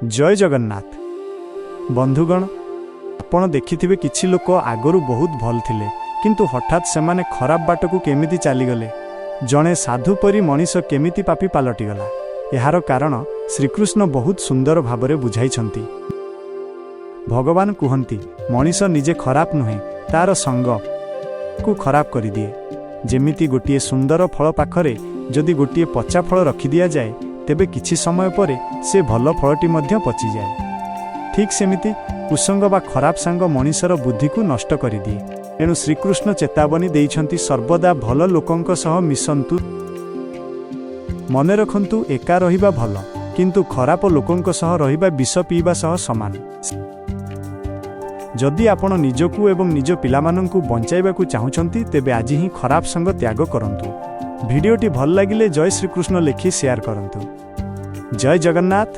ଜୟ ଜଗନ୍ନାଥ। ବନ୍ଧୁଗଣ, ଆପଣ ଦେଖିଥିବେ କିଛି ଲୋକ ଆଗରୁ ବହୁତ ଭଲ ଥିଲେ, କିନ୍ତୁ ହଠାତ୍ ସେମାନେ ଖରାପ ବାଟକୁ କେମିତି ଚାଲିଗଲେ? ଜଣେ ସାଧୁ ପରି ମଣିଷ କେମିତି ପାପୀ ପାଲଟିଗଲା? ଏହାର କାରଣ ଶ୍ରୀକୃଷ୍ଣ ବହୁତ ସୁନ୍ଦର ଭାବରେ ବୁଝାଇଛନ୍ତି। ଭଗବାନ କୁହନ୍ତି, ମଣିଷ ନିଜେ ଖରାପ ନୁହେଁ, ତାର ସଙ୍ଗ କୁ ଖରାପ କରିଦିଏ। ଯେମିତି ଗୋଟିଏ ସୁନ୍ଦର ଫଳ ପାଖରେ ଯଦି ଗୋଟିଏ ପଚା ଫଳ ରଖିଦିଆଯାଏ, ତେବେ କିଛି ସମୟ ପରେ ସେ ଭଲ ଫଳଟି ମଧ୍ୟ ପଚିଯାଏ। ଠିକ୍ ସେମିତି କୁସଙ୍ଗ ବା ଖରାପ ସାଙ୍ଗ ମଣିଷର ବୁଦ୍ଧିକୁ ନଷ୍ଟ କରିଦିଏ। ଏଣୁ ଶ୍ରୀକୃଷ୍ଣ ଚେତାବନୀ ଦେଇଛନ୍ତି, ସର୍ବଦା ଭଲ ଲୋକଙ୍କ ସହ ମିଶନ୍ତୁ। ମନେ ରଖନ୍ତୁ, ଏକା ରହିବା ଭଲ, କିନ୍ତୁ ଖରାପ ଲୋକଙ୍କ ସହ ରହିବା ବିଷ ପିଇବା ସହ ସମାନ। ଯଦି ଆପଣ ନିଜକୁ ଏବଂ ନିଜ ପିଲାମାନଙ୍କୁ ବଞ୍ଚାଇବାକୁ ଚାହୁଁଛନ୍ତି, ତେବେ ଆଜି ହିଁ ଖରାପ ସଙ୍ଗ ତ୍ୟାଗ କରନ୍ତୁ। ଭିଡ଼ିଓଟି ଭଲ ଲାଗିଲେ ଜୟ ଶ୍ରୀକୃଷ୍ଣ ଲେଖି ସେୟାର କରନ୍ତୁ। ଜୟ ଜଗନ୍ନାଥ।